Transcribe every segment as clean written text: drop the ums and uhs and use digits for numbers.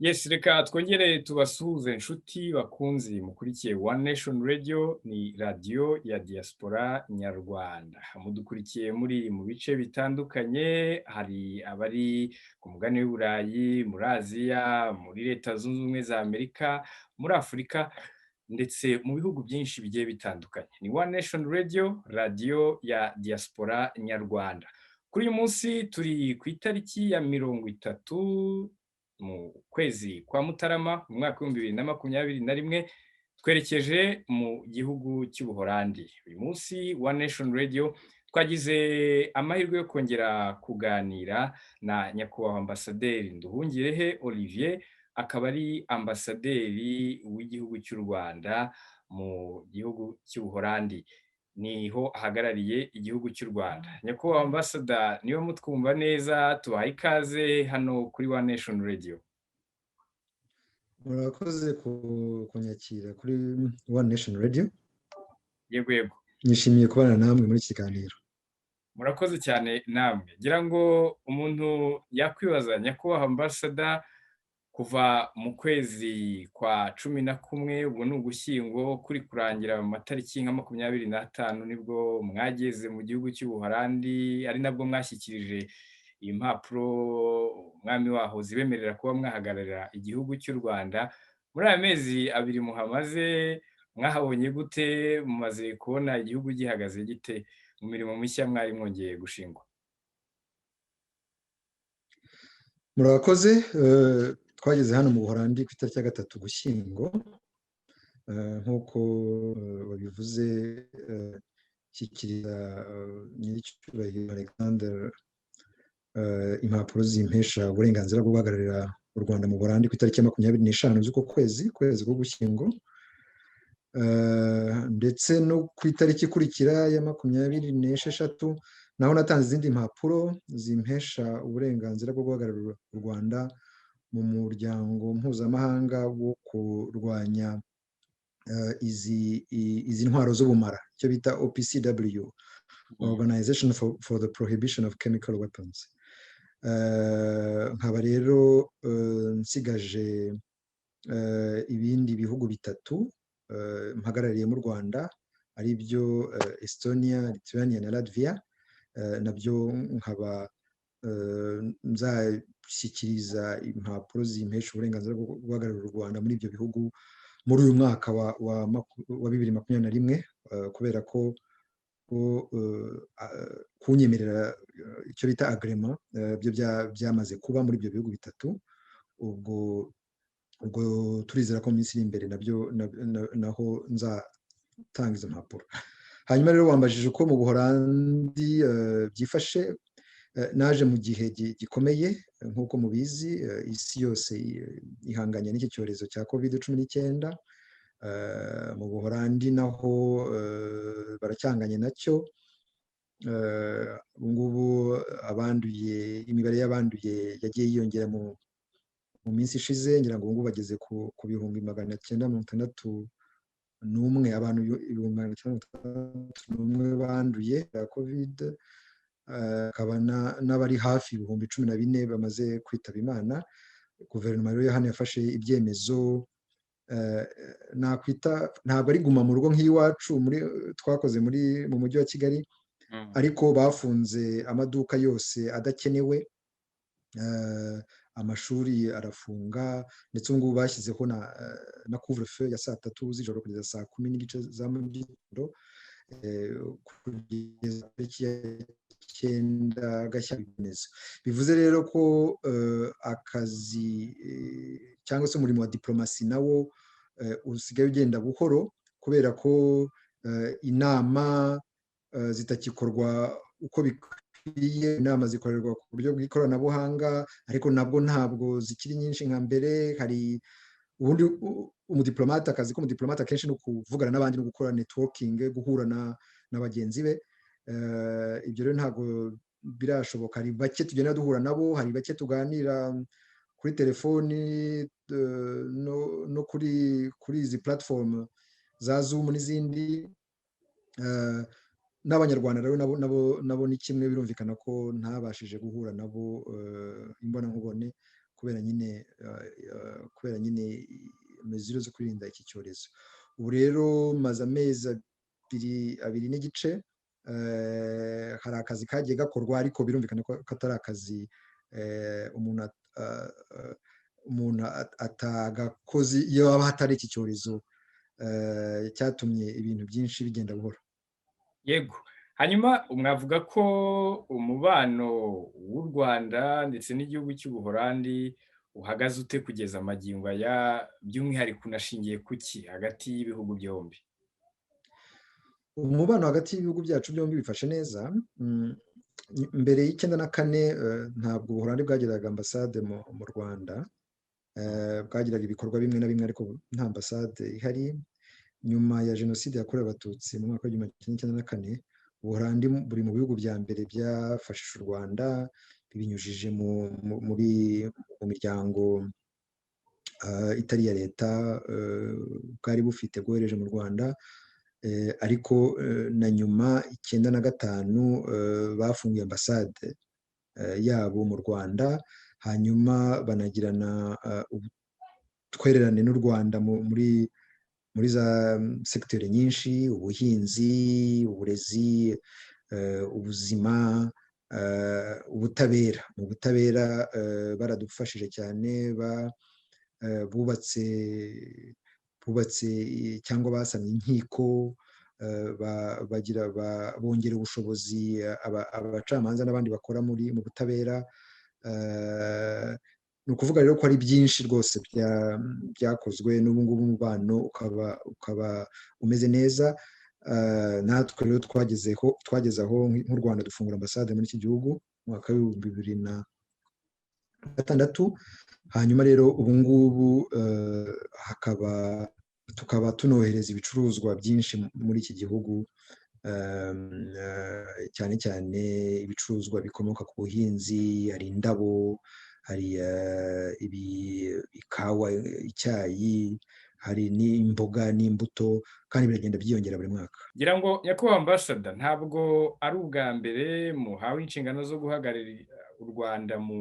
Yes, reka twongere tubasuhuze, inshuti bakunzi mukurikiye One Nation Radio. Ni radiyo ya diaspora nyarwanda. Mudukurikiye muri mu bice bitandukanye: hari abari ku mugabane w'i Burayi, muri Aziya, muri Leta Zunze Ubumwe za Amerika, muri Afurika, ndetse mu bihugu byinshi bigiye bitandukanye. Ni One Nation Radio, radiyo ya diaspora nyarwanda. Kuri uyu munsi turi ku itariki ya 30 mu kwezi kwa Mutarama mu mwaka w'2021, twerekeje mu gihugu cy'Ubuholandi. Uyu munsi One Nation Radio twagize amahirwe yo kongera kuganira na nyakubahwa Ambasaderi Nduhungirehe Olivier, akaba ari ambasaderi w'igihugu cy'u Rwanda mu gihugu cy'Ubuholandi, niho ahagarariye igihugu cy'u Rwanda. Nyakubahwa ambasada, niba mutwumva neza, tubahaye ikaze hano kuri One Nation Radio. Murakoze kunyakira kuri One Nation Radio. Yego. Nishimiye kubana namwe muri iki kiganiro. Murakoze cyane namwe. Ngira ngo umuntu yakwibaza, nyakubahwa ambasada, kuva mu kwezi kwa 11, ubwo ni Ugushyingo kuri kurangira mu matariki nka 25, nibwo mwageze mu gihugu cy'Ubuholandi, ari nabwo mwashyikirije impapuro umwami waho zibemerera kuba mwahagararira igihugu cy'u Rwanda. Muri aya mezi 2 muhamaze, mwahabonye gute? Mumaze kubona igihugu gihagaze gite mu mirimo mishya mwari mwongeye gushingwa? Murakoze. Twageze hano mu Buholandi ku itariki ya 3 Gushyingo, nk'uko babivuze, shyikiriza nyiricyubahiro Alexander impapuro zimpesha uburenganzira bwo guhagararira u Rwanda mu Buholandi ku itariki ya 25 z'uko kwezi k'Ugushyingo, ndetse no ku itariki ikurikira ya 26 naho natanze izindi mpapuro zimpesha uburenganzira bwo guhagararira u Rwanda mu muryango mpuzamahanga wo kurwanya izi ntwaro z'ubumara, icyo bita OPCW, Organization for the Prohibition of Chemical Weapons. Nkaba rero nsigaje ibindi bihugu bitatu mpagarariye mu Rwanda, ari byo Estonia, Lithuania na Latvia. Nabyo nkaba nzashyikiriza impapuro zimpesha uburenganzira bwo guhagararira u Rwanda muri ibyo bihugu muri uyu mwaka wa 2021, kubera ko kunyemerera, icyo bita agrément, byo byamaze kuba muri ibyo bihugu bitatu. Ubwo turizera ko mu minsi iri imbere nabyo naho nzatanga izo mpapuro. Hanyuma rero wambajije uko mu Buholandi byifashe. Naje mu gihe gikomeye. Nk'uko mubizi, isi yose ihanganye n'iki cyorezo cya COVID-19. Mu Buholandi naho baracyanganye nacyo. Ubu ngubu abanduye, imibare y'abanduye yagiye yiyongera mu minsi ishize. Ngira ngo ubu ngubu bageze ku 961,000, abantu 961,000 banduye COVID, hakaba n'abari hafi 14,000 bamaze kwitaba Imana. Guverinoma rero hano yafashe ibyemezo nakwita, ntabwo ari guma mu rugo nk'iwacu muri twakoze muri mu mujyi wa Kigali, ariko bafunze amaduka yose adakenewe, amashuri arafunga, ndetse ubu ngubu bashyizeho na couvre-feu ya saa 3 z'ijoro kugeza saa 10:30 za mu gitondo, kugeza tariki ya 9 Gashyantare. Bivuze rero ko akazi cyangwa se umurimo wa diplomasi nawo usigaye ugenda buhoro, kubera ko inama zitagikorwa uko bikwiye. Inama zikorerwa ku buryo bw'ikoranabuhanga, ariko nabwo ntabwo zikiri nyinshi nka mbere. Hari ubundi umudiplomate, akazi k'umudiplomate akenshi ni ukuvugana n'abandi no gukora networking, guhura na bagenzi be. Ibyo rero ntabwo birashoboka. Hari bake tugenda duhura nabo, hari bake tuganira kuri telefoni no kuri izi platform za Zoom n'izindi. N'Abanyarwanda rero nabo ni kimwe. Birumvikana ko ntabashije guhura nabo imbonankubone. kubera nyine mesures zo kwirinda iki cyorezo. Ubu rero maze amezi 2 n'igice. Hari akazi kagiye gakorwa, ariko birumvikana ko katari akazi umuntu atagakoze iyo haba hatari iki cyorezo cyatumye ibintu byinshi bigenda buhoro. Yego, hanyuma mwavuga ko umubano w'u Rwanda ndetse n'igihugu cy'Ubuholandi uhagaze ute kugeza amagingo aya, by'umwihariko unashingiye kuki hagati y'ibihugu byombi? Umubano hagati y'ibihugu byacu byombi bifashe neza. Mbere y'94 ntabwo Ubuholandi bwagiraga ambasade mu Rwanda. Bwagiraga ibikorwa bimwe na bimwe, ariko nta ambasade ihari. Nyuma ya Jenoside yakorewe Abatutsi mu mwaka w'1994, Ubuholandi buri mu bihugu bya mbere byafashije u Rwanda bibinyujije mu miryango itari iya leta bwari bufite bwohereje mu Rwanda. Ariko na nyuma 95 bafunguye ambasade yabo mu Rwanda, hanyuma banagirana ubutwererane n'u Rwanda muri za segiteri nyinshi: ubuhinzi, uburezi, ubuzima, ubutabera. Mu butabera baradufashije cyane, bubatse cyangwa basamye inkiko, bagira bongera ubushobozi abacamanza n'abandi bakora mu butabera. Ni ukuvuga rero ko ari byinshi rwose byakozwe, n'ubu ngubu umubano ukaba umeze neza. Natwe rero twagezeho, twageze aho nk'u Rwanda dufungura ambasade muri iki gihugu mu mwaka w'2006. Hanyuma rero ubu ngubu hakaba tukaba tunohereza ibicuruzwa byinshi muri iki gihugu, cyane cyane ibicuruzwa bikomoka ku buhinzi. Hari indabo, hari ikawa, icyayi, hari n'imboga n'imbuto, kandi biragenda byiyongera buri mwaka. Ngira ngo, nyakubahwa ambasada, ntabwo ari ubwa mbere muhawe inshingano zo guhagararira u Rwanda mu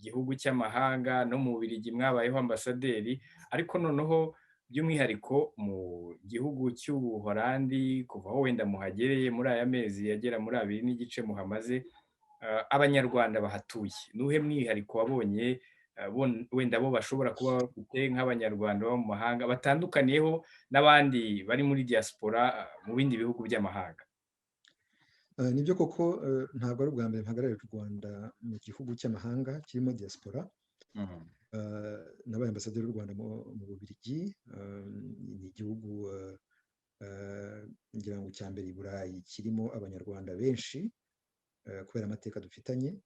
gihugu cy'amahanga. No mu Bubiligi mwabayeho ambasaderi, ariko noneho by'umwihariko mu gihugu cy'Ubuholandi, kuva aho wenda muhagereye muri aya mezi yagera muri 2 n'igice muhamaze, Abanyarwanda bahatuye, nuhe mwihariko wabonye wenda bo bashobora kuba bafite nk'Abanyarwanda bo mu mahanga batandukaniyeho n'abandi bari muri diaspora mu bindi bihugu by'amahanga? Nibyo koko, ntabwo ari ubwa mbere mpagarariye u Rwanda mu gihugu cy'amahanga kirimo diaspora. Nabaye ambasaderi w'u Rwanda mu Bubiligi. Ni igihugu ngira ngo cya mbere i Burayi kirimo Abanyarwanda benshi kubera amateka dufitanye.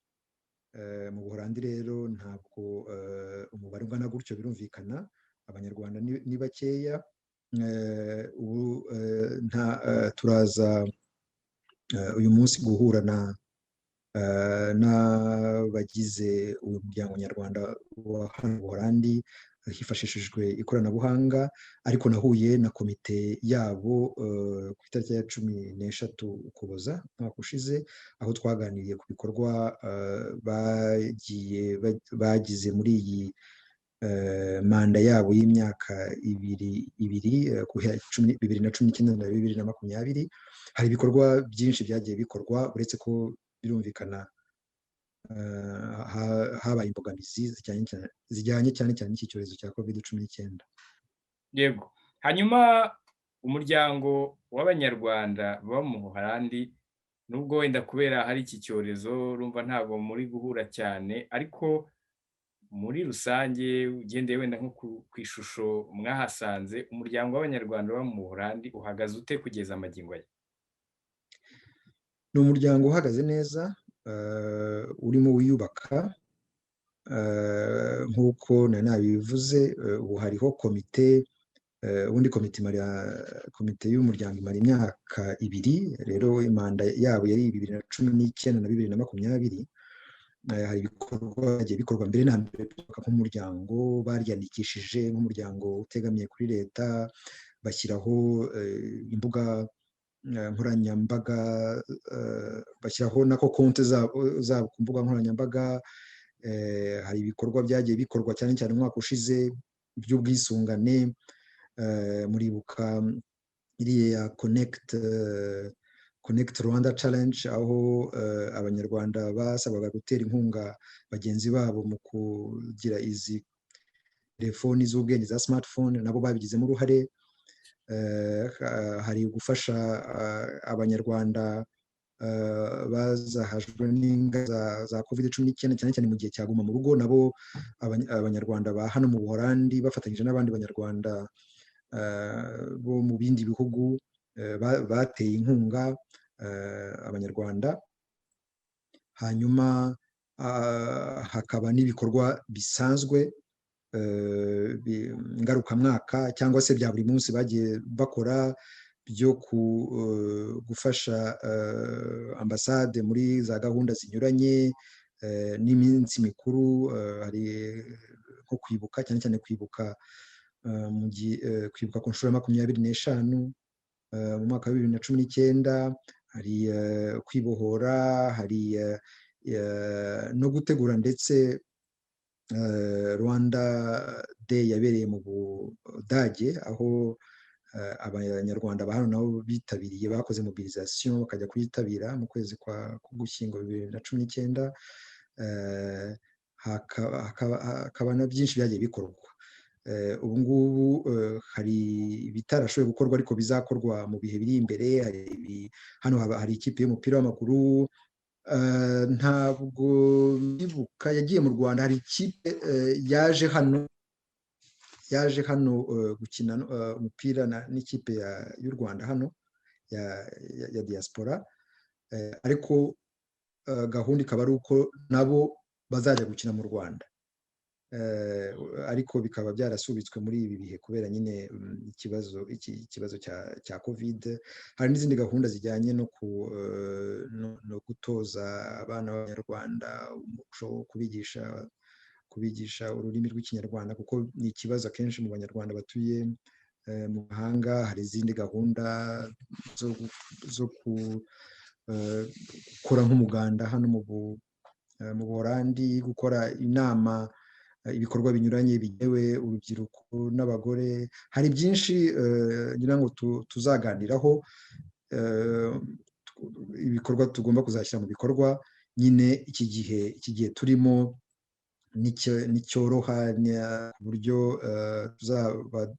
Mu Buholandi rero ntabwo umubare ungana gutyo, birumvikana Abanyarwanda ni bakeya. Ubu turaza uyu munsi guhura n'abagize uyu muryango nyarwanda wa hano Buholandi hifashishijwe ikoranabuhanga, ariko nahuye na komite yabo ku itariki ya 13 Ukuboza umwaka ushize, aho twaganiriye ku bikorwa bagiye bagize muri iyi manda yabo y'imyaka ibiri ibiri, guhera 2019 na 2020. Hari ibikorwa byinshi byagiye bikorwa, uretse ko birumvikana habaye imbogamizi zijyanye cyane cyane n'iki cyorezo cya COVID-19. Yego, hanyuma umuryango w'Abanyarwanda baba mu Buholandi, nubwo wenda kubera hari iki cyorezo urumva ntabwo muri guhura cyane, ariko muri rusange, ugendeye wenda nko ku ishusho mwahasanze, umuryango w'Abanyarwanda baba mu Buholandi uhagaze ute kugeza amagingo aya? Ni umuryango uhagaze neza, urimo wiyubaka. Nk'uko nari nabivuze, ubu hariho komite. Ubundi komite y'umuryango imara imyaka 2. Rero manda yabo yari 2019 na 2020. Hari ibikorwa byagiye bikorwa. Mbere na mbere nk'umuryango baryandikishije nk'umuryango utegamiye kuri leta, bashyiraho imbuga nkoranyambaga, bashyiraho nako konti zabo ku mbuga nkoranyambaga. Hari ibikorwa byagiye bikorwa cyane cyane umwaka ushize by'ubwisungane. Muribuka iriya Connect Rwanda Challenge, aho Abanyarwanda basabwaga gutera inkunga bagenzi babo mu kugira izi telefoni z'ubwenge za smartphone, nabo babigizemo uruhare. Hari gufasha Abanyarwanda bazahajwe n'ingaruka za COVID-19, cyane cyane mu gihe cya guma mu rugo. Nabo Abanyarwanda ba hano mu Buholandi bafatanyije n'abandi Banyarwanda bo mu bindi bihugu bateye inkunga Abanyarwanda. Hanyuma hakaba n'ibikorwa bisanzwe ngarukamwaka cyangwa se bya buri munsi bagiye bakora byo gufasha ambasade muri za gahunda zinyuranye n'iminsi mikuru. Hari nko kwibuka, cyane cyane kwibuka kwibuka ku nshuro ya 25 mu mwaka wa 2019, hari kwibohora, hari no gutegura ndetse Rwanda Day yabereye mu Budage, aho Abanyarwanda ba hano nabo bitabiriye, bakoze mobilisation bakajya kuyitabira mu kwezi kwa Kugushyingo 2019. Hakaba na byinshi byagiye bikorwa. Ubu ngubu hari ibitarashoboye gukorwa ariko bizakorwa mu bihe biri imbere. Hano hari ikipe y'umupira w'amaguru, ntabwo mbibuka, yagiye mu Rwanda. Hari ikipe yaje hano gukina umupira n'ikipe y'u Rwanda hano ya diaspora, ariko gahunda ikaba ari uko nabo bazajya gukina mu Rwanda, ariko bikaba byarasubitswe muri ibi bihe kubera nyine ikibazo cya COVID. Hari n'izindi gahunda zijyanye no gutoza abana b'Abanyarwanda umuco, kubigisha ururimi rw'Ikinyarwanda, kuko ni ikibazo akenshi mu Banyarwanda batuye mu mahanga. Hari izindi gahunda zo gukora nk'umuganda hano mu Buholandi, gukora inama, ibikorwa binyuranye bigenewe urubyiruko n'abagore. Hari byinshi ngira ngo tuzaganiraho, ibikorwa tugomba kuzashyira mu bikorwa nyine iki gihe turimo nicyoroha, ku buryo tuzaba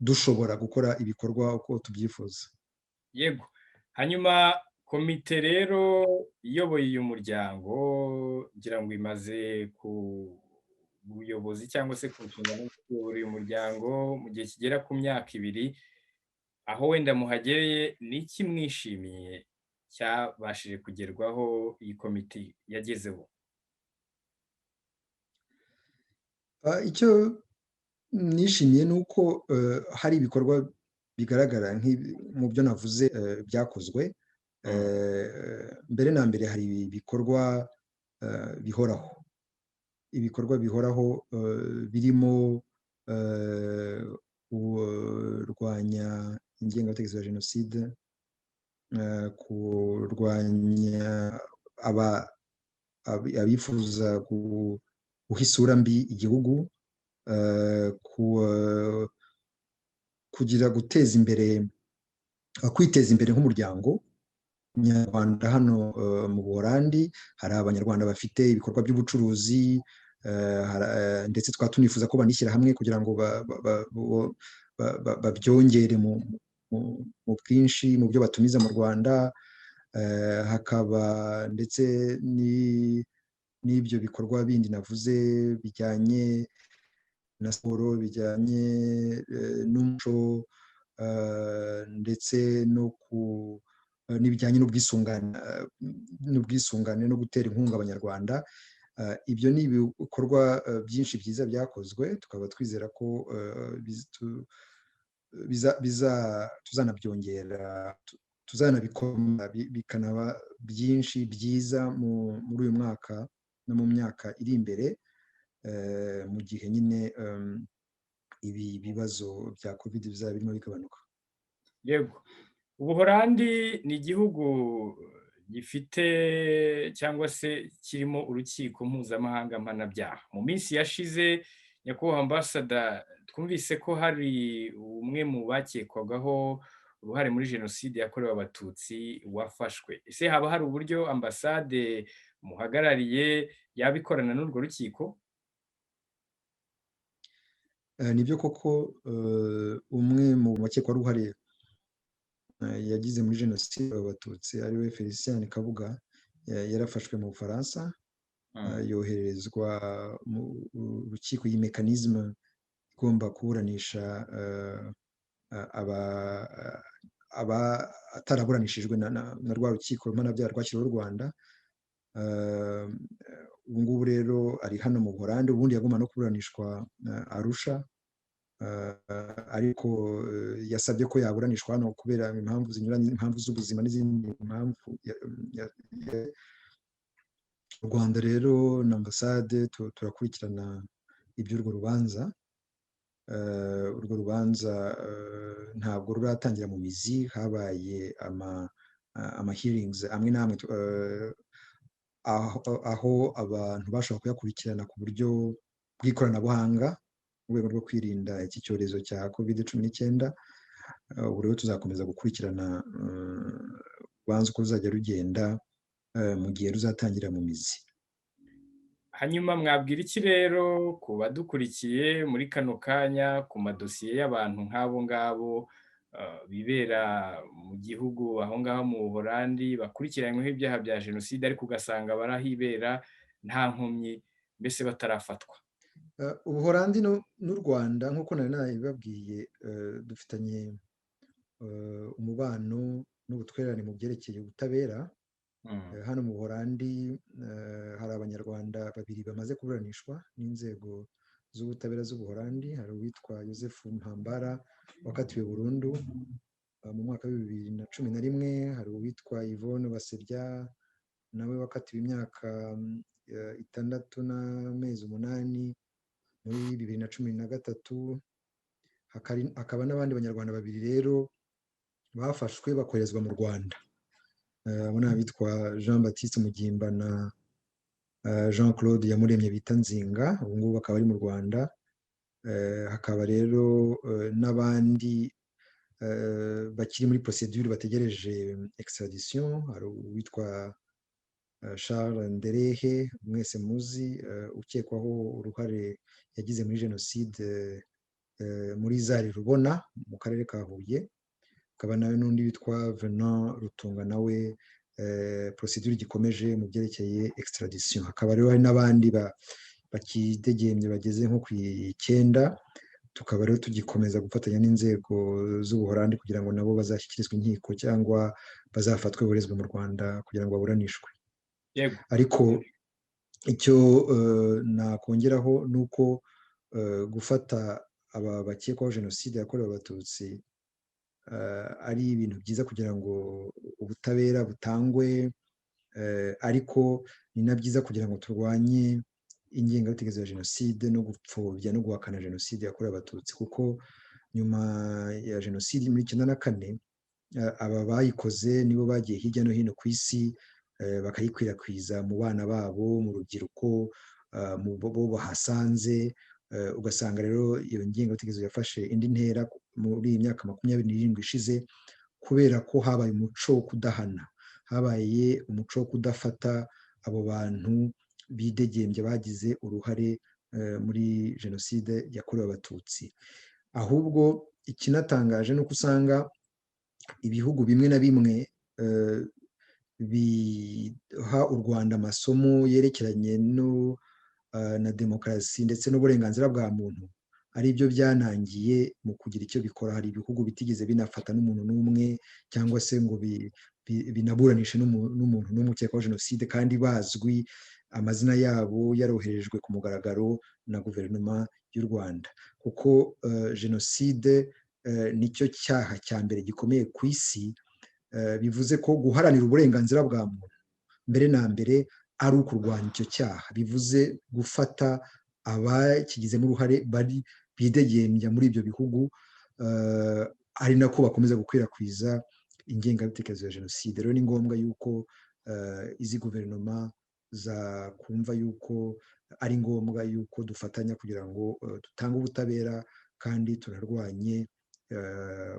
dushobora gukora ibikorwa uko tubyifuza. Yego. Hanyuma komite rero iyoboye uyu muryango, ngira ngo imaze ku buyobozi cyangwa se ku nshingano zo kuyobora uyu muryango mu gihe kigera ku myaka 2. Aho wenda muhagereye, ni iki mwishimiye cyabashije kugerwaho, iyi komite yagezeho? Icyo nishimiye ni uko hari ibikorwa bigaragara mu byo navuze byakozwe. Mbere na mbere hari ibikorwa bihoraho, ibikorwa bihoraho birimo kurwanya ingengabitekerezo ya jenoside, kurwanya abifuza guha isura mbi igihugu, kugira guteza imbere, kwiteza imbere nk'umuryango nyarwanda hano mu Buholandi. Hari Abanyarwanda bafite ibikorwa by'ubucuruzi, ndetse tukaba tunifuza ko banishyira hamwe kugira ngo babyongere mu bwinshi mu byo batumiza mu Rwanda. Hakaba ndetse n'ibyo bikorwa bindi navuze bijyanye na siporo, bijyanye n'umuco, ndetse no ku n'ibijyanye n'ubwisungane no gutera inkunga Abanyarwanda. Ibyo ni ibikorwa byinshi byiza byakozwe, tukaba twizera ko tuzanabyongera, tuzanabikoma bikanaba byinshi byiza muri uyu mwaka no mu myaka iri imbere, mu gihe nyine ibi bibazo bya COVID bizaba birimo bigabanuka. Yego, Ubuholandi ni igihugu Gifite cyangwa se kirimo urukiko mpuzamahanga mpanabyaha. Mu minsi yashize, nyakubahwa ambasada, twumvise ko hari umwe mu bakekwagaho uruhare muri Jenoside yakorewe Abatutsi wafashwe. Ese haba hari uburyo ambasade muhagarariye yaba ikorana n'urwo rukiko? Nibyo koko, umwe mu bakekwaho uruhare yagize muri Jenoside Abatutsi, ariwe Felicien Kabuga, yarafashwe mu Bufaransa, yoherezwa mu rukiko. Iyi mécanisme igomba kuburanisha aba ataraburanishijwe na rwa rukiko mpanabyaha rwashyiriweho u Rwanda. Ubu ngubu rero ari hano mu Buholandi. Ubundi yagomba no kuburanishwa Arusha, ariko yasabye ko yaburanishwa hano kubera impamvu zinyuranye, impamvu z'ubuzima n'izindi mpamvu. U Rwanda rero na ambasade turakurikirana iby'urwo rubanza. Urwo rubanza ntabwo ruratangira mu mizi. Habaye ama hearings amwe n'amwe aho abantu bashobora kuyakurikirana ku buryo bw'ikoranabuhanga mu rwego rwo kwirinda iki cyorezo cya COVID-19. Ubu rero tuzakomeza gukurikirana urubanza uko ruzajya rugenda mu gihe ruzatangira mu mizi. Hanyuma mwabwira iki rero ku badukurikiye muri kano kanya ku madosiye y'abantu nk'abo ngabo bibera mu gihugu aho ngaho mu Buholandi, bakurikiranyweho ibyaha bya jenoside, ariko ugasanga barahibera nta nkomyi, mbese batarafatwa? Ubuholandi n'u Rwanda, nk'uko nari nabibabwiye, dufitanye umubano n'ubutwererane mu byerekeye ubutabera. Hano mu Buholandi hari Abanyarwanda babiri bamaze kuburanishwa n'inzego z'ubutabera z'Ubuholandi. Hari uwitwa Joseph Mpambara wakatiwe burundu mu mwaka wa 2011. Hari uwitwa Yvonne Basebya nawe wakatiwe imyaka 6 n'amezi 8 muri 2013. Hakaba n'abandi Banyarwanda babiri rero bafashwe bakoherezwa mu Rwanda. Abo ni abitwa Jean Baptiste Mugimba na Jean Claude Yamuremye bita Nzinga. Ubu ngubu bakaba bari mu Rwanda. Hakaba rero n'abandi bakiri muri procédure, bategereje extradition. Hari uwitwa Charles Nderehe mwese muzi, ukekwaho uruhare yagize muri Jenoside muri Zari Rubona mu karere ka Huye. Hakaba nawe n'undi witwa Venant Rutunga, nawe procédure gikomeje mu byerekeye extradition. Hakaba rero hari n'abandi bakidegembye bageze nko ku 9. Tukaba rero tugikomeza gufatanya n'inzego z'Ubuholandi kugira ngo nabo bazashyikirizwe inkiko cyangwa bazafatwe boherezwe mu Rwanda kugira ngo baburanishwe. Ariko icyo nakongeraho ni uko gufata aba bakekwaho Jenoside yakorewe Abatutsi ari ibintu byiza kugira ngo ubutabera butangwe, ariko ni na byiza kugira ngo turwanye ingengabitekerezo ya jenoside no gupfobya no guhakana Jenoside yakorewe Abatutsi, kuko nyuma ya jenoside muri 94 aba bayikoze nibo bagiye hirya no hino ku isi bakayikwirakwiza mu bana babo, mu rubyiruko, mu bo bahasanze. Ugasanga rero iyo ngengabitekerezo yafashe indi ntera muri iyi myaka 27 ishize, kubera ko habaye umuco wo kudahana, habaye umuco wo kudafata abo bantu bidegembye bagize uruhare muri Jenoside yakorewe Abatutsi. Ahubwo ikinatangaje ni uko usanga ibihugu bimwe na bimwe biha u Rwanda amasomo yerekeranye na demokarasi ndetse n'uburenganzira bwa muntu ari byo byanangiye mu kugira icyo bikora. Hari ibihugu bitigeze binafata n'umuntu n'umwe cyangwa se ngo binaburanishe n'umuntu n'umwe ukekwaho jenoside, kandi bazwi, amazina yabo yaroherejwe ku mugaragaro na guverinoma y'u Rwanda, kuko jenoside nicyo cyaha cya mbere gikomeye ku isi. Bivuze ko guharanira uburenganzira bwa muntu mbere na mbere ari ukurwanya icyo cyaha, bivuze gufata abakigizemo uruhare bari bidegembya muri ibyo bihugu, ari nako bakomeza gukwirakwiza ingengabitekerezo ya jenoside. Rero ni ngombwa yuko Izi guverinoma zakumva yuko ari ngombwa yuko dufatanya kugira ngo dutange ubutabera kandi tunarwanye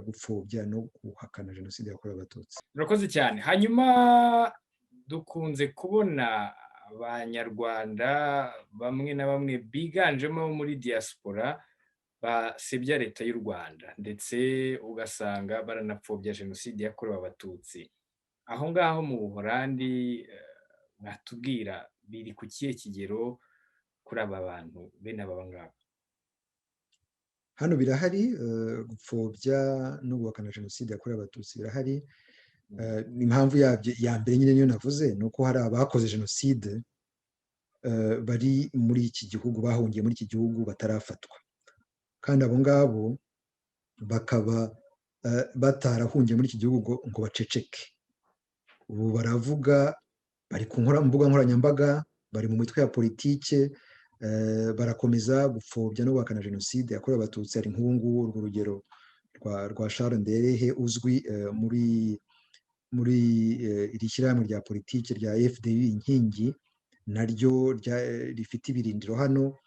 gupfobya no guhakana Jenoside yakorewe Abatutsi. Murakoze cyane. Hanyuma dukunze kubona Abanyarwanda bamwe na bamwe biganjemo muri diaspora basebya Leta y'u Rwanda, ndetse ugasanga baranapfobya Jenoside yakorewe Abatutsi. Aho ngaho mu Buhorandi mwatubwira biri ku kihe kigero kuri aba bantu bene aba ngaba? Hano birahari, gupfobya no guhakana Jenoside yakorewe Abatutsi birahari. Impamvu yabyo ya mbere nyine niyo navuze, ni uko hari abakoze jenoside bari muri iki gihugu, bahungiye muri iki gihugu, batarafatwa, kandi abo ngabo bakaba batarahungiye muri iki gihugu ngo baceceke. Ubu baravuga, bari ku mbuga nkoranyambaga, bari mu mitwe ya politike, barakomeza gupfobya no guhakana Jenoside yakorewe Abatutsi. Hari nk'ubu ngubu urwo rugero rwa Charles Nderehe, uzwi muri iri shyirahamwe rya politiki rya FDU Inkingi, naryo rifite ibirindiro hano,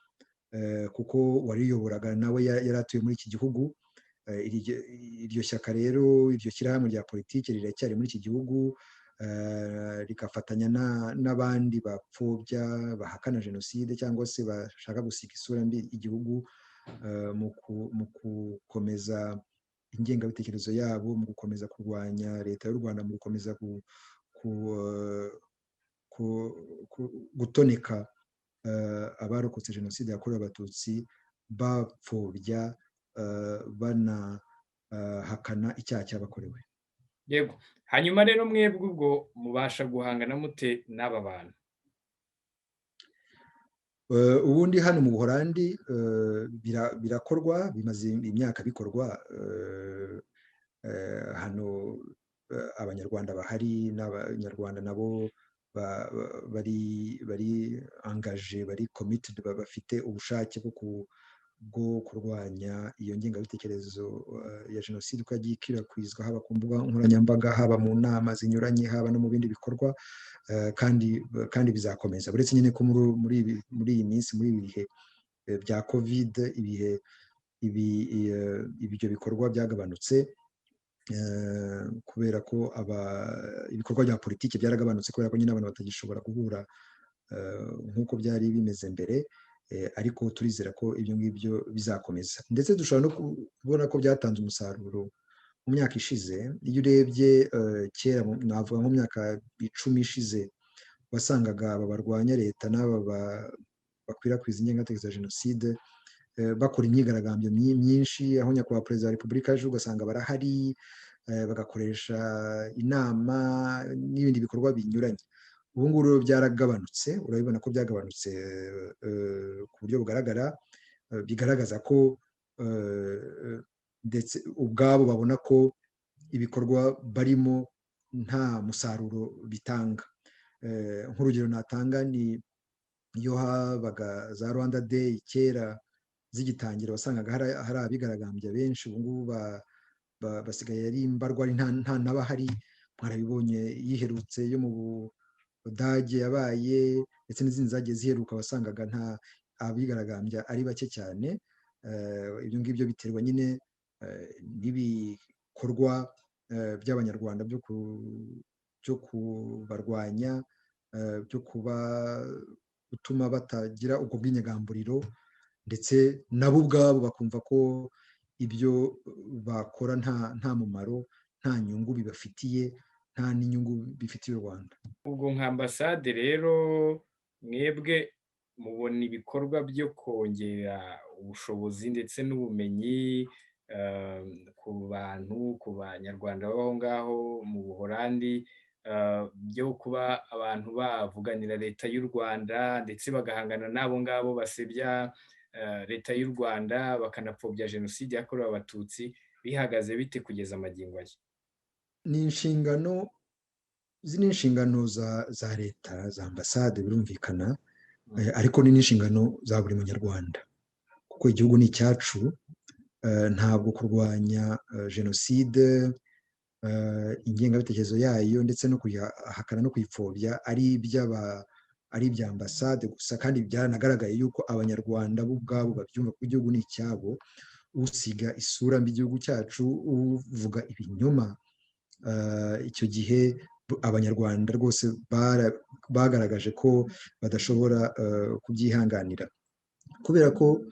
kuko wariyoboraga nawe yari atuye muri iki gihugu. Iryo shyaka rero, iryo shyirahamwe rya politiki riracyari muri iki gihugu, rigafatanya n'abandi bapfobya, bahakana jenoside cyangwa se bashaka gusiga isura mbi igihugu mu gukomeza ingengabitekerezo yabo, mu gukomeza kurwanya Leta y'u Rwanda, mu gukomeza gutoneka abarokotse Jenoside yakorewe Abatutsi, bapfobya, banahakana icyaha cyabakorewe. Yego. Hanyuma rero mwebwe ubwo mubasha guhangana mute n'aba bantu? Ubundi hano mu Buhorandi birakorwa, bimaze imyaka bikorwa hano. Abanyarwanda bahari n'Abanyarwanda nabo bari engagé, bari committed, bafite ubushake bwo kurwanya iyo ngengabitekerezo ya jenoside uko yagiye ikwirakwizwa, haba ku mbuga nkoranyambaga, haba mu nama zinyuranye, haba no mu bindi bikorwa, kandi bizakomeza, uretse nyine ko muri iyi minsi, muri ibi bihe bya Covid, ibihe ibyo bikorwa byagabanutse kubera ko ibikorwa bya politiki byaragabanutse, kubera ko nyine abantu batagishobora guhura nk'uko byari bimeze mbere. Ariko turizera ko ibyo ngibyo bizakomeza, ndetse dushobora no kubona ko byatanze umusaruro mu myaka ishize. Iyo urebye kera, navuga nko mu myaka 10 ishize, wasangaga aba barwanya leta n'aba bakwirakwiza ingengabitekerezo ya jenoside bakora imyigaragambyo myinshi, aho Nyakubahwa Perezida wa Repubulika aje ugasanga barahari, bagakoresha inama n'ibindi bikorwa binyuranye. Ubu ngubu rero byaragabanutse, urabibona ko byagabanutse ku buryo bugaragara, bigaragaza ko ndetse ubwabo babona ko ibikorwa barimo nta musaruro bitanga. Nk'urugero natanga ni iyo habaga za Rwanda Day kera zigitangira, wasangaga hari abigaragambya benshi. Ubu ngubu basigaye ari mbarwa, nta n'abahari. Mwarabibonye yiherutse yo mu Budage yabaye, ndetse n'izindi zagiye ziheruka, wasangaga nta abigaragambya, ari bake cyane. Ibyo ngibyo biterwa nyine n'ibikorwa by'Abanyarwanda byo kubarwanya, byo kuba gutuma batagira ubwo bwinyagamburiro, ndetse nabo ubwabo bakumva ko ibyo bakora nta mumaro, nta nyungu bibafitiye, nta n'inyungu bifitiye u Rwanda. Ubwo nka ambasade rero, mwebwe mubona ibikorwa byo kongera ubushobozi ndetse n'ubumenyi ku bantu, ku Banyarwanda b'aho ngaho mu Buhorandi, byo kuba abantu bavuganira Leta y'u Rwanda, ndetse bagahangana n'abo ngabo basebya Leta y'u Rwanda, bakanapfobya Jenoside yakorewe Abatutsi, bihagaze bite kugeza amagingo aya? Ni inshingano, izi ni inshingano za leta, za ambasade, birumvikana, ariko ni n'inshingano za buri Munyarwanda, kuko igihugu ni icyacu. Ntabwo kurwanya jenoside Ingengabitekerezo yayo ndetse no kuyihakana no kuyipfobya ari ibya ambasade gusa, kandi byaranagaragaye yuko Abanyarwanda bo ubwabo babyumva ko igihugu ni icyabo. Usiga isura mbi igihugu cyacu, uvuga ibinyoma, icyo gihe Abanyarwanda rwose bagaragaje ko badashobora kubyihanganira, kubera ko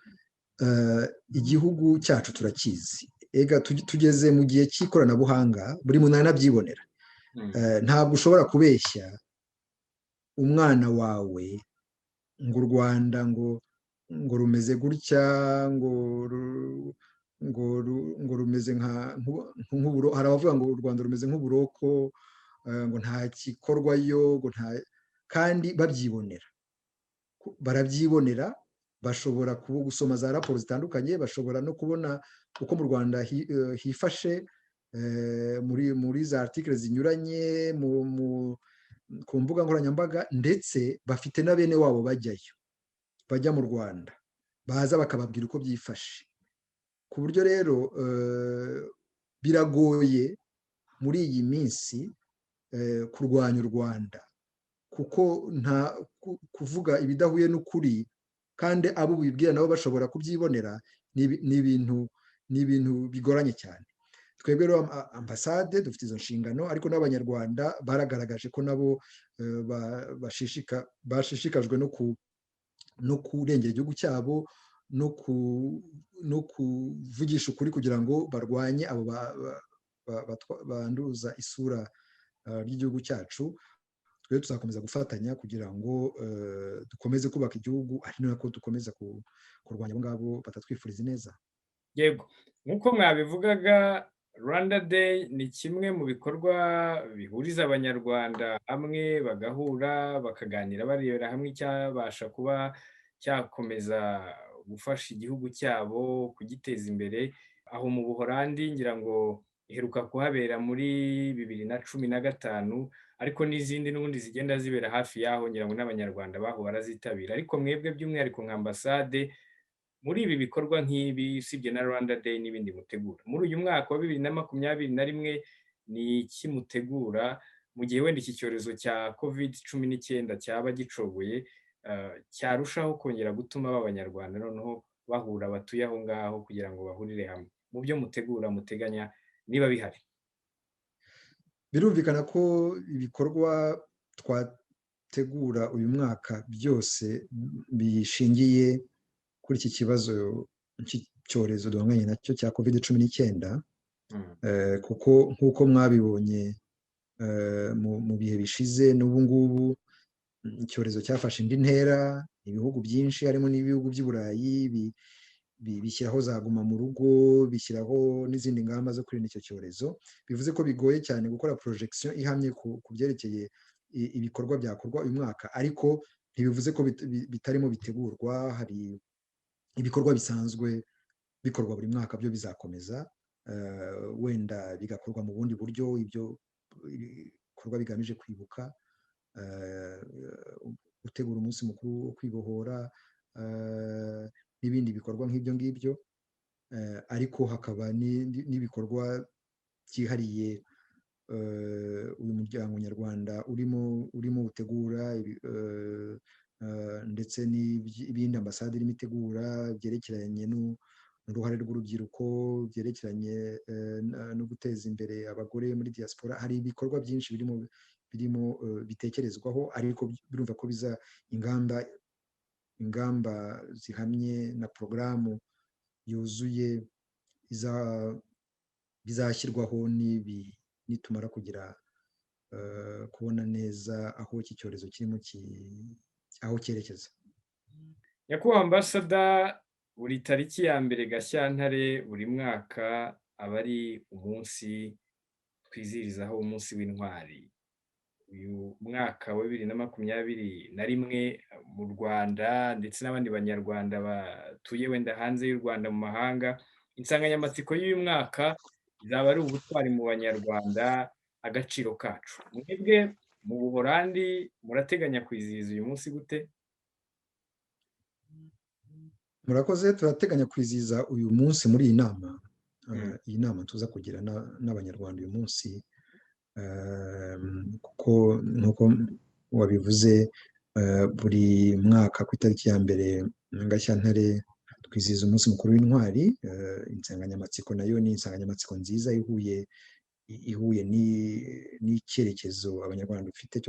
igihugu cyacu turakizi. Ega tugeze mu gihe cy'ikoranabuhanga, buri muntu aranabyibonera. Ntabwo ushobora kubeshya umwana wawe ngo u Rwanda ngo rumeze gutya, ngo rumeze nk'uburo. Hari abavuga ngo u Rwanda rumeze nk'uburoko, ngo nta gikorwayo, ngo nta, kandi babyibonera, barabyibonera. Bashobora gusoma za raporo zitandukanye, bashobora no kubona uko mu Rwanda hifashe muri za articles zinyuranye ku mbuga nkoranyambaga, ndetse bafite na bene wabo bajyayo, bajya mu Rwanda, baza bakababwira uko byifashe. Ku buryo rero biragoye muri iyi minsi kurwanya u Rwanda, kuko nta kuvuga ibidahuye n'ukuri, kandi abo ubibwira nabo bashobora kubyibonera. Ni ibintu bigoranye cyane. Twebwe rero ambasade dufite izo nshingano, ariko n'Abanyarwanda baragaragaje ko nabo bashishikajwe no kurengera igihugu cyabo no kuvugisha ukuri kugira ngo barwanye abo banduza isura ry'igihugu cyacu. Twe tuzakomeza gufatanya kugira ngo dukomeze kubaka igihugu, ari nako dukomeza kurwanya abo ngabo batatwifuriza neza. Yego, nk'uko mwabivugaga, Rwanda Day ni kimwe mu bikorwa bihuriza Abanyarwanda hamwe, bagahura, bakaganira, barebera hamwe icyabasha kuba cyakomeza gufasha igihugu cyabo kugiteza imbere. Aho mu Buhorandi, ngira ngo iheruka kuhabera muri 2015, ariko n'izindi n'ubundi zigenda zibera hafi y'aho, ngira ngo n'Abanyarwanda baho barazitabira. Ariko mwebwe by'umwihariko nka ambasade, muri ibi bikorwa nk'ibi, usibye na Rwanda Day n'ibindi mutegura muri uyu mwaka wa 2021, ni iki mutegura mu gihe wenda iki cyorezo cya COVID-19 cyaba gicogoye, cyarushaho kongera gutuma Abanyarwanda noneho bahura, batuye aho ngaho, kugira ngo bahurire hamwe? Mu byo mutegura, muteganya, niba bihari. Birumvikana ko ibikorwa twategura uyu mwaka byose bishingiye kuri iki kibazo cy'icyorezo duhanganye nacyo cya COVID-19, kuko nk'uko mwabibonye mu bihe bishize, n'ubu ngubu icyorezo cyafashe indi ntera. Ibihugu byinshi, harimo n'ibihugu by'i Burayi, bishyiraho za guma mu rugo, bishyiraho n'izindi ngamba zo kwirinda icyo cyorezo. Bivuze ko bigoye cyane gukora projection ihamye ku byerekeye ibikorwa byakorwa uyu mwaka, ariko ntibivuze ko bitarimo bitegurwa. Hari ibikorwa bisanzwe bikorwa buri mwaka, byo bizakomeza, wenda bigakorwa mu bundi buryo. Ibyo bikorwa bigamije kwibuka, gutegura umunsi mukuru wo kwibohora n'ibindi bikorwa nk'ibyo ngibyo, ariko hakaba n'ibikorwa byihariye uyu muryango nyarwanda urimo utegura, ndetse n'ibindi ambasade irimo itegura byerekeranye n'uruhare rw'urubyiruko, byerekeranye no guteza imbere abagore muri diaspora. Hari ibikorwa byinshi birimo bitekerezwaho, ariko birumva ko biza ingamba zihamye na porogaramu yuzuye bizashyirwaho nitumara kugira kubona neza aho iki cyorezo kirimo, aho cyerekeza. Nyakubahwa ambasada, buri tariki ya 1 Gashyantare buri mwaka aba ari umunsi twizihirizaho umunsi w'intwari. Uyu mwaka wa 2021, mu Rwanda ndetse n'abandi Banyarwanda batuye wenda hanze y'u Rwanda mu mahanga, insanganyamatsiko y'uyu mwaka izaba ari "Ubutwari mu Banyarwanda, agaciro kacu". Mwebwe mu Buhorandi murateganya kwizihiza uyu munsi gute? Murakoze. Turateganya kwizihiza uyu munsi muri iyi nama. Iyi nama tuza kugira n'Abanyarwanda uyu munsi, kuko nk'uko wabivuze, buri mwaka ku itariki ya 1 Gashyantare twizihiza umunsi mukuru w'Intwari. Insanganyamatsiko nayo ni insanganyamatsiko nziza ihuye n'icyerekezo Abanyarwanda dufite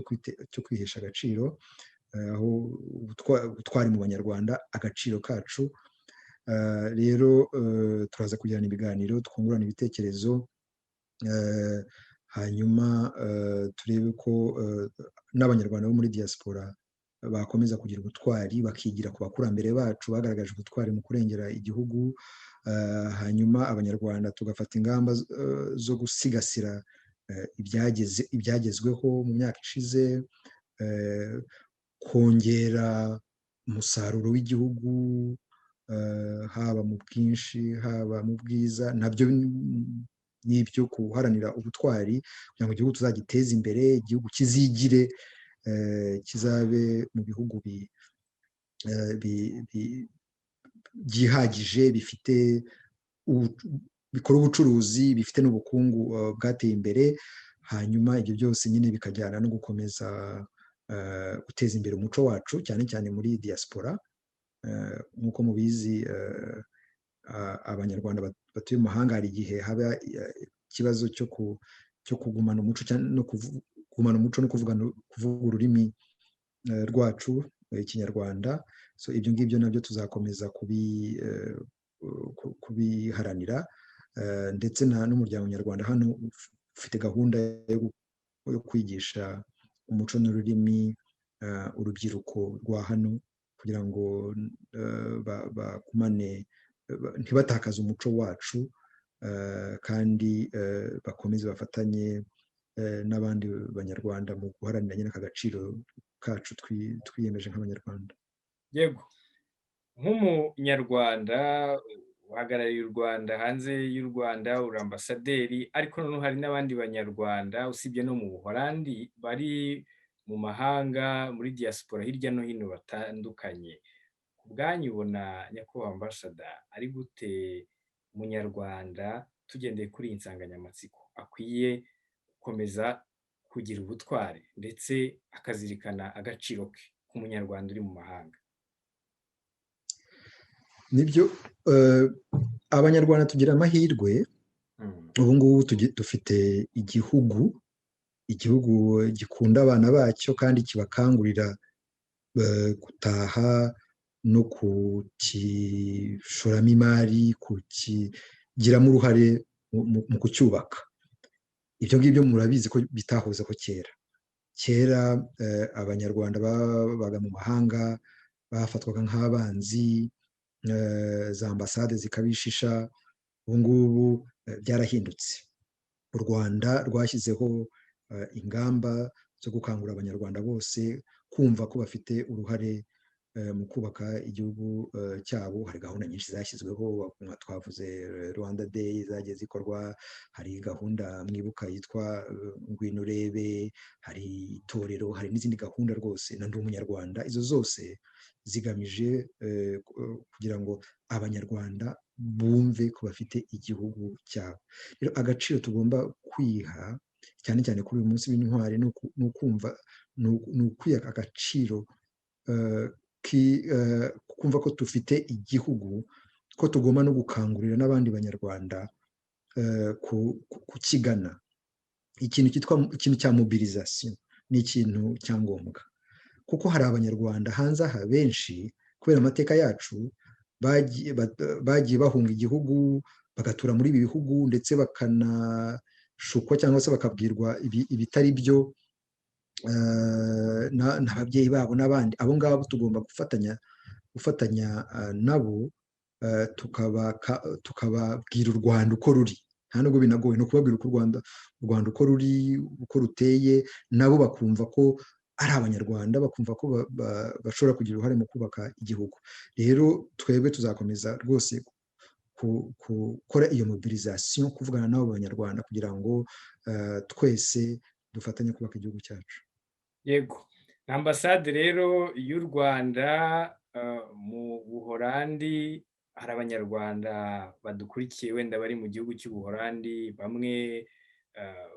cyo kwihesha agaciro, aho ubutwari mu Banyarwanda, agaciro kacu. Rero turaza kugirana ibiganiro, twungurana ibitekerezo, hanyuma turebe ko n'Abanyarwanda bo muri diaspora bakomeza kugira ubutwari, bakigira ku bakurambere bacu bagaragaje ubutwari mu kurengera igihugu. Hanyuma Abanyarwanda tugafata ingamba zo gusigasira ibyagezweho mu myaka ishize, kongera umusaruro w'igihugu, haba mu bwinshi, haba mu bwiza. Nabyo ni ibyo guharanira ubutwari kugira ngo igihugu tuzagiteze imbere, igihugu kizigire, kizabe mu bihugu byihagije, bifite, bikora ubucuruzi, bifite n'ubukungu bwateye imbere. Hanyuma ibyo byose nyine bikajyana no gukomeza guteza imbere umuco wacu, cyane cyane muri diaspora. Nk'uko mubizi, Abanyarwanda batuye mu mahanga, hari igihe haba ikibazo cyo kugumana umuco no kugumana umuco no kuvuga ururimi rwacu, Ikinyarwanda. So ibyo ngibyo nabyo tuzakomeza kubiharanira, ndetse n'umuryango nyarwanda hano ufite gahunda yo kwigisha umuco n'ururimi urubyiruko rwa hano, kugira ngo bagumane, ntibatakaze umuco wacu, kandi bakomeze bafatanye n'abandi Banyarwanda mu guharanira nyine aka gaciro kacu twiyemeje nk'Abanyarwanda. Yego, nk'Umunyarwanda uhagarariye u Rwanda hanze y'u Rwanda, uri ambasaderi, ariko noneho hari n'abandi Banyarwanda usibye no mu Buholandi bari mu mahanga, muri diaspora hirya no hino batandukanye. Ku bwanyu, ubona, nyakubahwa ambasada, ari gute Umunyarwanda, tugendeye kuri iyi nsanganyamatsiko, akwiye gukomeza kugira ubutwari ndetse akazirikana agaciro ke k'Umunyarwanda uri mu mahanga? Nibyo, Abanyarwanda tugira amahirwe. Ubu ngubu dufite igihugu gikunda abana bacyo kandi kibakangurira gutaha no kukishoramo imari, kukigiramo uruhare mu kucyubaka. Ibyo ngibyo murabizi ko bitahozeho kera. Kera Abanyarwanda babaga mu mahanga bafatwaga nk'abanzi, za ambasade zikabishisha. Ubu ngubu byarahindutse. U Rwanda rwashyizeho ingamba zo gukangurira Abanyarwanda bose kumva ko bafite uruhare mu kubaka igihugu cyabo. Hari gahunda nyinshi zashyizweho, twavuze Rwanda Day zagiye zikorwa, hari gahunda mwibuka yitwa Ngwino Urebe, hari itorero, hari n'izindi gahunda rwose na Ndi Umunyarwanda. Izo zose zigamije kugira ngo Abanyarwanda bumve ko bafite igihugu cyabo. Rero agaciro tugomba kwiha, cyane cyane kuri uyu munsi w'Intwari, ni ukumva, ni ukwiha agaciro, kumva ko dufite igihugu, ko tugomba no gukangurira n'abandi Banyarwanda kukigana. Ikintu cyitwa ikintu cya mobilisation ni ikintu cya ngombwa, kuko hari Abanyarwanda hanze aha benshi, kubera amateka yacu, bagiye bahunga igihugu, bagatura muri ibi bihugu, ndetse bakanashukwa cyangwa se bakabwirwa ibitari byo n'ababyeyi babo n'abandi. Abo ngabo tugomba gufatanya nabo, tukababwira u Rwanda uko ruri. Nta nubwo binagoye, ni ukubabwira uko u Rwanda uko ruri, uko ruteye, nabo bakumva ko ari Abanyarwanda, bakumva ko bashobora kugira uruhare mu kubaka igihugu. Rero twebwe tuzakomeza rwose gukora iyo mobilisation, kuvugana n'abo Banyarwanda, kugira ngo twese dufatanye kubaka igihugu cyacu. Yego, ambasade rero y'u Rwanda mu Buholandi. Hari Abanyarwanda badukurikiye wenda bari mu gihugu cy'Ubuholandi, bamwe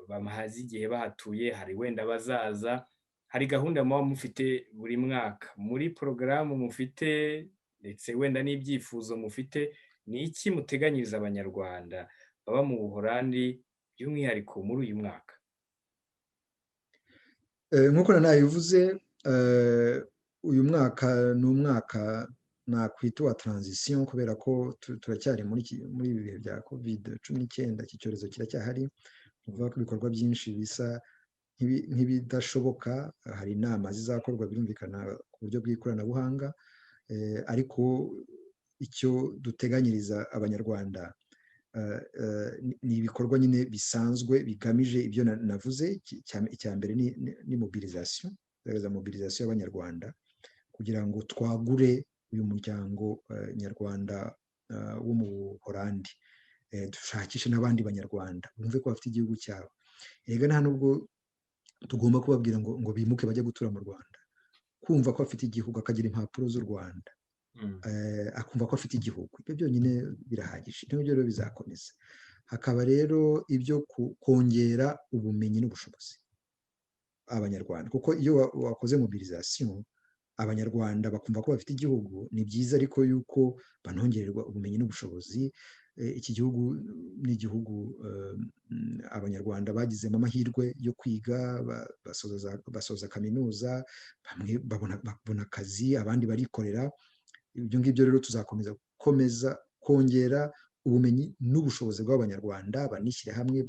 bamaze igihe bahatuye, hari wenda bazaza. Hari gahunda muba mufite buri mwaka muri porogaramu mufite, ndetse wenda n'ibyifuzo mufite, ni iki muteganyiriza Abanyarwanda baba mu Buholandi by'umwihariko muri uyu mwaka? Nk'uko nabivuze, uyu mwaka ni umwaka nakwita uwa transition, kubera ko turacyari muri ibi bihe bya COVID-19. Iki cyorezo kiracyahari, ni ukuvuga ko ibikorwa byinshi bisa nk'ibidashoboka. Hari inama zizakorwa, birumvikana, ku buryo bw'ikoranabuhanga, ariko icyo duteganyiriza Abanyarwanda ni ibikorwa nyine bisanzwe bigamije ibyo navuze. Icya mbere ni mobilisation, kugaragaza mobilisation y'Abanyarwanda kugira ngo twagure uyu muryango nyarwanda wo mu Buholandi, dushakishe n'abandi Banyarwanda bumve ko bafite igihugu cyabo. Erega nta nubwo tugomba kubabwira ngo bimuke bajye gutura mu Rwanda. Kumva ko afite igihugu, akagira impapuro z'u Rwanda, akumva ko afite igihugu, ibyo byonyine birahagije. Ibyo rero bizakomeza. Hakaba rero ibyo kongera ubumenyi n'ubushobozi Abanyarwanda, kuko iyo wakoze mobilisation, Abanyarwanda bakumva ko bafite igihugu, ni byiza, ariko yuko banongererwa ubumenyi n'ubushobozi. Iki gihugu ni igihugu Abanyarwanda bagizemo amahirwe yo kwiga, basoza kaminuza, bamwe babona akazi, abandi barikorera. Ibyo ngibyo rero tuzakomeza gukomeza kongera ubumenyi n'ubushobozi bw'Abanyarwanda, banishyire hamwe,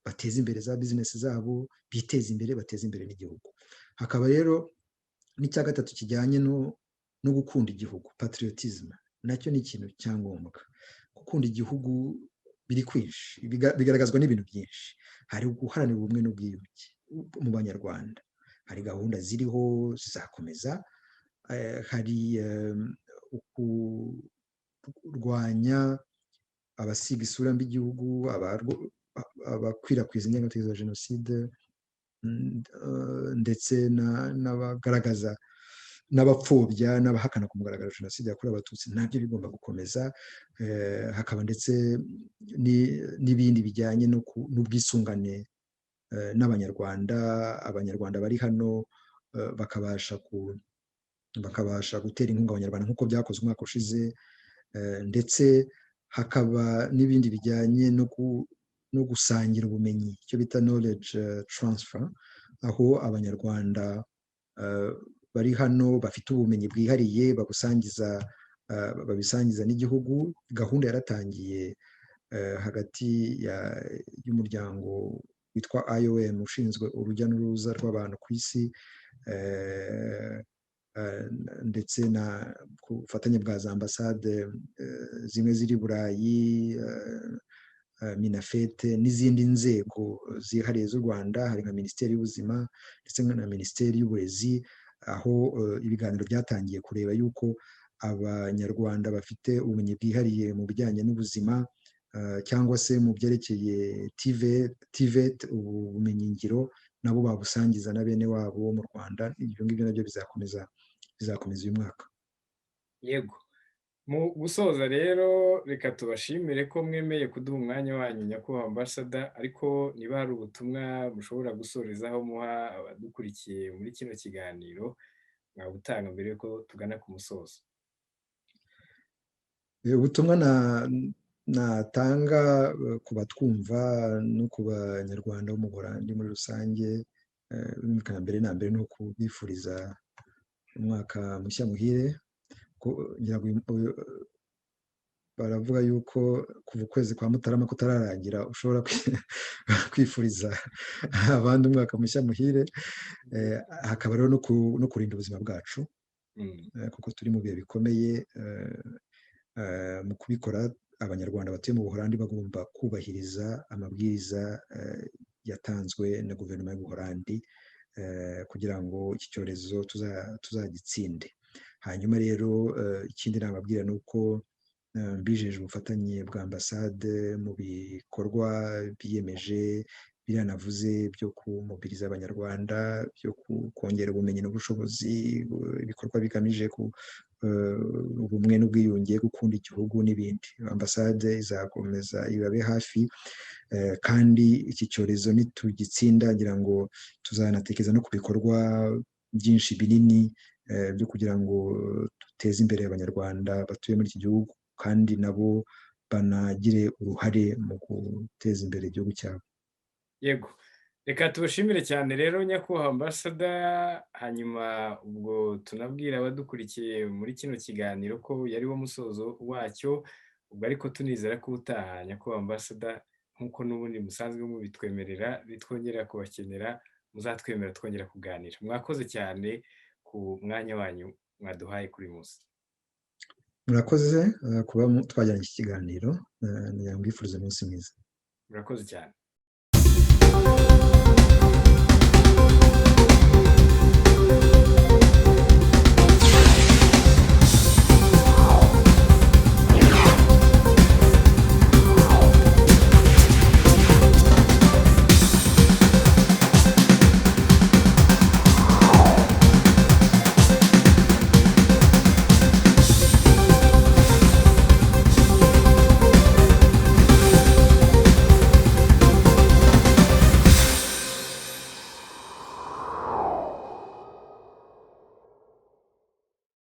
bateze imbere za bizinesi zabo, biteze imbere, bateze imbere n'igihugu. Hakaba rero n'icya gatatu kijyanye no gukunda igihugu, patriotisme, nacyo ni ikintu cya ngombwa. Gukunda igihugu biri kwinshi, bigaragazwa n'ibintu byinshi. Hari guharanira ubumwe n'ubwiyunge mu Banyarwanda, hari gahunda ziriho zizakomeza. Hari kurwanya abasiga isura mbi igihugu, abakwirakwiza ingengabitekerezo ya jenoside, ndetse n'abagaragaza n'abapfobya n'abahakana ku mugaragaro jenoside yakorewe Abatutsi, nabyo bigomba gukomeza. Hakaba ndetse n'ibindi bijyanye n'ubwisungane n'Abanyarwanda. Abanyarwanda bari hano bakabasha gutera inkunga Abanyarwanda nk'uko byakozwe umwaka ushize. Ndetse hakaba n'ibindi bijyanye no gusangira ubumenyi, icyo bita knowledge transfer, aho Abanyarwanda bari hano bafite ubumenyi bwihariye babusangiza, babisangiza n'igihugu. Gahunda yaratangiye hagati y'umuryango witwa IOM ushinzwe urujya n'uruza rw'abantu ku isi, ndetse na ku bufatanye bwa za ambasade zimwe ziri Burayi, MINAFFET n'izindi nzego zihariye z'u Rwanda, hari nka Minisiteri y'Ubuzima ndetse na Minisiteri y'Uburezi, aho ibiganiro byatangiye kureba yuko Abanyarwanda bafite ubumenyi bwihariye mu bijyanye n'ubuzima cyangwa se mu byerekeye TVET, ubumenyingiro, nabo babusangiza na bene wabo mu Rwanda. Ibyo ngibyo nabyo bizakomeza uyu mwaka. Yego, mu gusoza rero, reka tubashimire ko mwemeye kuduha umwanya wanyu, nyakubahwa ambasada. Ariko niba hari ubutumwa mushobora gusorezaho muha abadukurikiye muri kino kiganiro, mwabutanga mbere yuko tugana ku musozo. Ubutumwa natanga ku batwumva no ku Banyarwanda bo mu Buholandi muri rusange, mbere na mbere ni ukubifuriza umwaka mushya muhire. Baravuga yuko kuva ukwezi kwa Mutarama kutararangira ushobora kwifuriza abandi umwaka mushya muhire. Hakaba rero no kurinda ubuzima bwacu, kuko turi mu bihe bikomeye. Mu kubikora, Abanyarwanda batuye mu Buholandi bagomba kubahiriza amabwiriza yatanzwe na guverinoma y'Ubuholandi kugira ngo iki cyorezo tuzagitsinde. Hanyuma rero ikindi nababwira ni uko mbijeje ubufatanye bwa ambasade mu bikorwa biyemeje. Biriya navuze byo kumobiriza Abanyarwanda, byo kongera ubumenyi n'ubushobozi, ibikorwa bigamije ubumwe n'ubwiyunge, gukunda igihugu n'ibindi, ambasade izakomeza ibabe hafi. Kandi iki cyorezo nitugitsinda, ngira ngo tuzanatekereza no ku bikorwa byinshi binini byo kugira ngo duteze imbere Abanyarwanda batuye muri iki gihugu, kandi nabo banagire uruhare mu guteza imbere igihugu cyabo. Yego, reka tubashimire cyane rero, nyakubahwa ambasada. Hanyuma ubwo tunabwira abadukurikiye muri kino kiganiro ko yari wo musozo wacyo ubwo, ariko tunizera ko ubutaha, nyakubahwa ambasada, nk'uko n'ubundi musanzwe mubitwemerera, bitwongera kubakenera, muzatwemera twongera kuganira. Mwakoze cyane ku mwanya wanyu mwaduhaye kuri munsi. Murakoze kuba twajyanye iki kiganiro. Mbifuriza umunsi mwiza. Murakoze cyane.